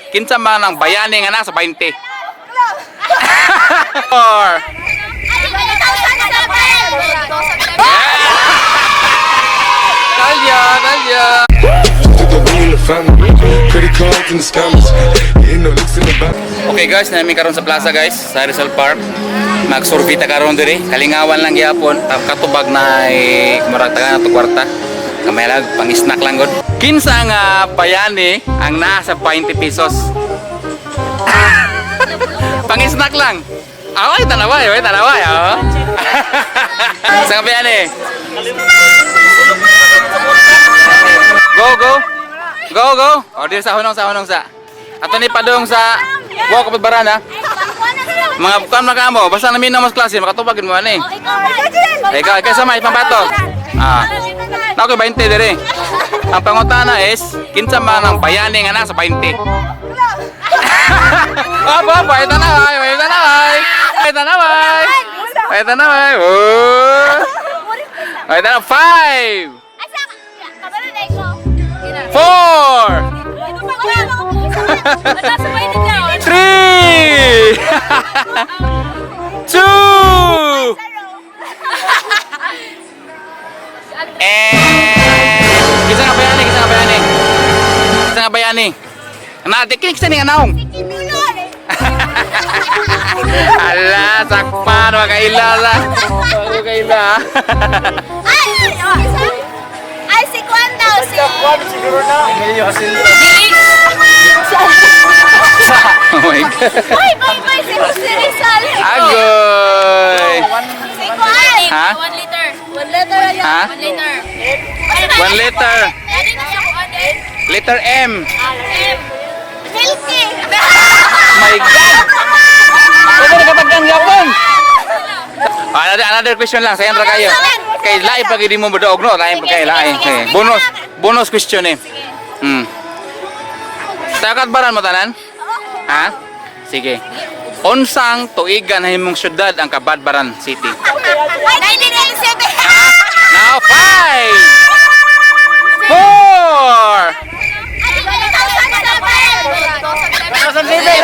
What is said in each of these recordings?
Kinsa man ang bayani nga nasa 20? Four. Talya, talya. To the room, the family. Credit cards and the scammers. Getting no licks in the back. Okay guys, nami karon sa plaza guys, sa Rizal Park. Magsurvey ta karon diri, kalingawan lang gyapon, katubag na eh, murag taga na to kwarta. Kamay lang pang-snack lang gud. Kinsa nga bayani ang naa sa 20 pesos? Pang-snack lang. Ay, tanaway, ay, tanaway, oh. Sa bayani. Go, go. Go, go. O, diri sa hunong sa. Ato ni padung sa Wow, kapatbaran ha. Mga kuan man ka mo, basta namin na mas klase, makatubag mo ani. Ikaw, ikaw sa may pambato. Ah. Nako 20 dire. Ang pangutana is kinsa man ang bayani nga nasa 20. Apa, apa, ito na ay, ito na ay. Ito na ay. Ito na ay. Oh. Ito na 5, 4, 3, 2, eh, kinsa nga bayani, kinsa nga bayani? Kinsa nga bayani? Na, di kinsa ni nga naong? Ala, sakpan, wa kaila la. Wa kaila. Ay, si Kwan daw, si. Oh my God. Ay, bye bye, si Jose Rizal. Agoy. Si Kwan. Ha? 1 liter. 1 liter. Ha? 1 liter. 1 liter. Dali na siya kuan eh. Letter M. M. Milky. My God. Pwede na kapag yapon. Another, another question lang, sayan ra kayo. Kay lain pag hindi mo modaog no, lain pag kay lain. Okay. Bonus, bonus question eh. Takat baran mo tanan? Ha? Sige. Unsang tuigan himong syudad ang Kabadbaran City? 1987. Now, five, four, Ay, 2007.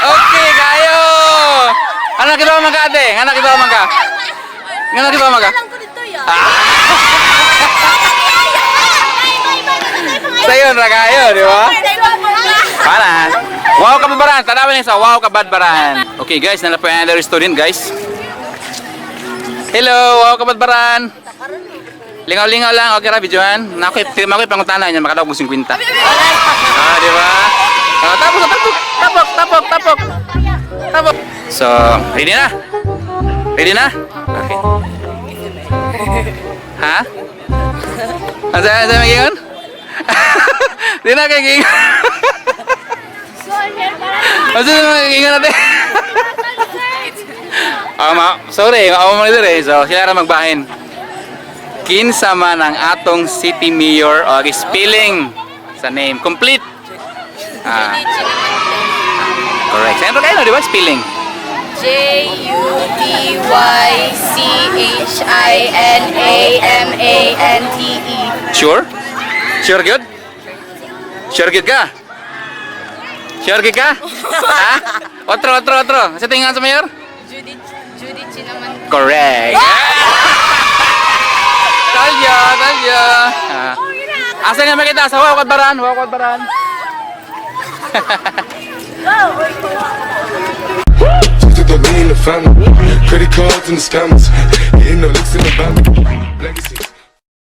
Okay, kayo! Ano kita man ka, ate? Ano kita man ka? Ano kita man ka? Alam ko dito ya. Sayon ra kayo, di ba? Para. Wow kabadbaran, tanawan niya sa wow kabadbaran. Okay guys, nala po yung another student guys. Hello, wow kabadbaran. Lingaw-lingaw lang, okay ra videoan. Nakoy, makoy pangutana niya makadaog og 50. Ah, di ba? Ah, tapok, tapok, tapok, tapok, tapok. Tapok. So, ready na? Ready na? Okay. Ha? Asa asa magiyon? Di na kay gingon. Asa na magiingon natin? Ah, ma sorry, ako man diri. So, sila ra magbahin. Kinsa man ang atong city mayor o spelling sa name complete. Ah. Correct. Siyempre kayo, di ba? Spelling. Judychinamante. Sure? Sure good? Sure good ka? Sure good ka? Ha? Otro, otro, otro. Sa tingin sa mayor? Judy Judy Chinamante. Correct. Talya, talya. Ah. Asa nga makita? Sa Wow Baran, Wow Baran. To the room, the family. Credit cards and the scammers. Getting no licks in the bank. Legacy.